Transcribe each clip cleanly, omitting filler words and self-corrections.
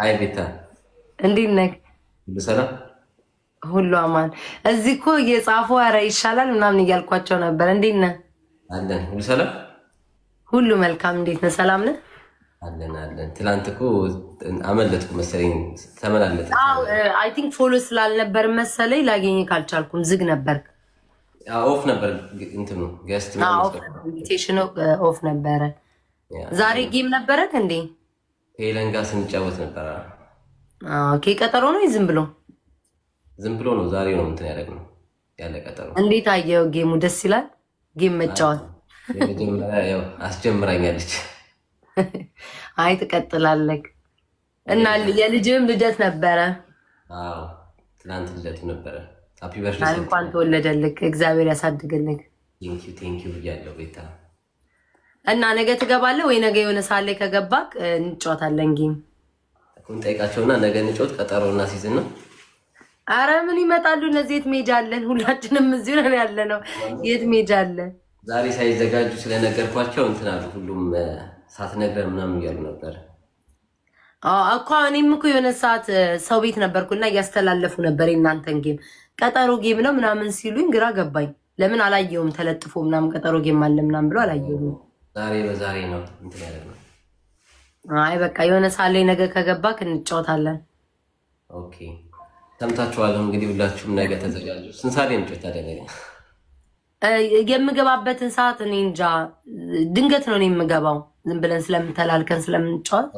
Hi ቤታ። እንዴት ነህ? ሁሉ ሰላም? ሁሉ አማን። እዚህ እኮ እየጻፉ ኧረ ይሻላል ምናምን እያልኳቸው ነበር። እንዴት ነህ? አለን። ሁሉ ሰላም? ሁሉ መልካም። እንዴት ነህ? ሰላም ነህ? አለን አለን። ትላንት እኮ አመለጥኩ መሰለኝ፣ ተመላለጠ። I think follow ስላልነበር መሰለኝ ላገኘህ ካልቻልኩም፣ ዝግ ነበር። Off ነበር እንትኑ guest። Invitation ኑ off ነበረ። ዛሬ game ነበረክ እንዴ? ከሄለን ጋር ስንጫወት ነበረ። Okay፣ ቀጠሮ ነው ዝም ብሎ? ዝም ብሎ ነው። ዛሬ ነው እንትን ያደረግነው ያለ ቀጠሮ። እንዴት አየው game ኡ? ደስ ይላል game መጫወት። የመጀመሪያ ያው አስጀምራኛለች። አይ ትቀጥላለህ። እና የልጅህም ልደት ነበረ። አዎ፣ ትናንት ልደቱ ነበረ። Happy birthday። እንኳን ተወለደልክ፣ እግዚአብሔር ያሳድግልክ። Thank you, thank you ብያለሁ ቤታ። እና ነገ ትገባለህ ወይ? ነገ የሆነ ሰዓት ላይ ከገባክ እንጫወታለን game። እንጠይቃቸውና ነገ እንጫወት፣ ቀጠሮ እና season ነው። አረ ምን ይመጣሉ እነዚህ? የት ሜጃ አለን? ሁላችንም እዚሁ ነን ያለ ነው። የት ሜጃ አለ? ዛሬ ሳይዘጋጁ ስለነገርኳቸው እንትን አሉ። ሁሉም ሳትነግረን ምናምን እያሉ ነበር። እኮ እኔም እኮ የሆነ ሰዓት ሰው ቤት ነበርኩና እያስተላለፉ ነበር የእናንተን game። ቀጠሮ game ነው ምናምን ሲሉኝ ግራ ገባኝ። ለምን አላየውም ተለጥፎ ምናምን ቀጠሮ game አለ ምናምን ብሎ አላየውም። ዛሬ በዛሬ ነው እንትን ያደረግነው። አይ በቃ የሆነ ሰዓት ላይ ነገ ከገባክ እንጫወታለን። Okay፣ ሰምታችኋል። እንግዲህ ሁላችሁም ነገ ተዘጋጁ። ስንት ሰዓት ነው ታዲያ ነገ? የምገባበትን ሰዓት እኔ እንጃ፣ ድንገት ነው እኔ የምገባው። ዝም ብለን ስለምንተላልከን ስለምንጫወት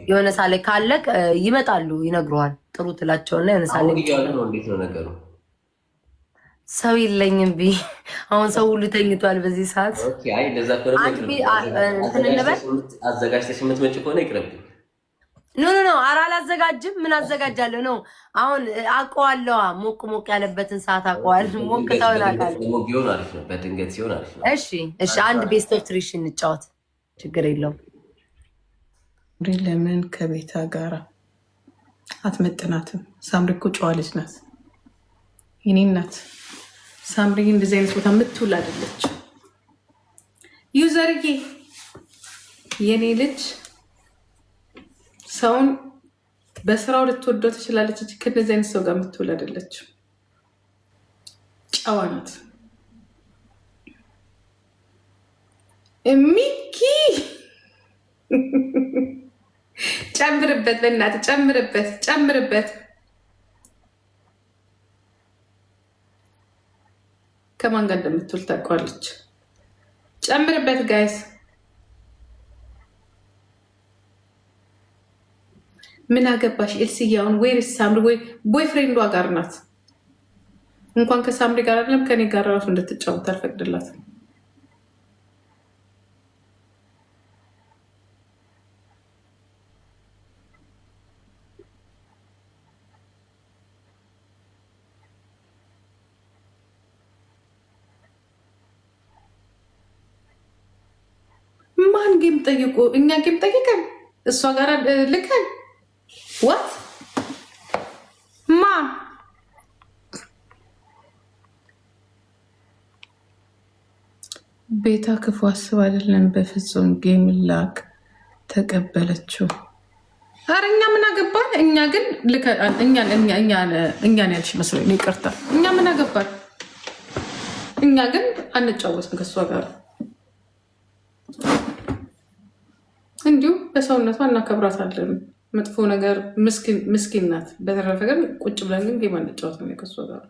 የሆነ ሰዓት ላይ ካለቅ ይመጣሉ፣ ይነግሩሃል። ጥሩ ትላቸውና የሆነ ሰዓት ላይ እያሉ ነው። እንዴት ነው ነገሩ? ሰው የለኝም ቢ አሁን ሰው ሁሉ ተኝቷል በዚህ ሰዓት። አይ እንደዛ ከሆነ እንትን እንበል። አዘጋጅተሽ የምትመጪ ከሆነ ይቅርብኝ። No, no, no፣ ኧረ አላዘጋጅም። ምን አዘጋጃለሁ ነው አሁን? አውቀዋለዋ። ሞቅ ሞቅ ያለበትን ሰዓት አውቀዋለሁ። ሞቅታውን አውቃለሁ። ቢሆን አሪፍ ነው። በድንገት ሲሆን አሪፍ ነው። እሺ፣ አንድ best of three እንጫወት፣ ችግር የለውም። ለምን ከቤታ ጋር አትመጥናትም? ሳምሪ እኮ ጨዋ ልጅ ናት። የኔ እናት ሳምሪ እንደዚህ አይነት ቦታ የምትውል አይደለች። ዩዘርዬ የኔ ልጅ ሰውን በስራው ልትወደው ትችላለች እንጂ ከእንደዚህ አይነት ሰው ጋር የምትውል አይደለች። ጨዋ ናት። ሚኪ ጨምርበት፣ በእናትህ ጨምርበት፣ ጨምርበት። ከማን ጋር እንደምትውል ታውቀዋለች። ጨምርበት guys። ምን አገባሽ ኤልስያውን? ወይ ሳምሪ ወይ boyfriend ዷ ጋር ናት። እንኳን ከሳምሪ ጋር አይደለም ከኔ ጋር ራሱ እንድትጫወት አልፈቅድላትም። ማን game ጠይቁ? እኛ game ጠይቀን እሷ ጋር ልከን what ማ ቤታ ክፉ አስብ አይደለም። በፍጹም game ላክ ተቀበለችው። ኧረ እኛ ምን አገባን? እኛ ግን እኛን ያልሽ መስሎኝ ይቅርታ። እኛ ምን አገባን? እኛ ግን አንጫወትም ከእሷ ጋር። እንዲሁ በሰውነቷ እናከብራታለን። መጥፎ ነገር ምስኪን ናት። በተረፈ ግን ቁጭ ብለን ግን game አንጫወትም ከእሷ ጋር።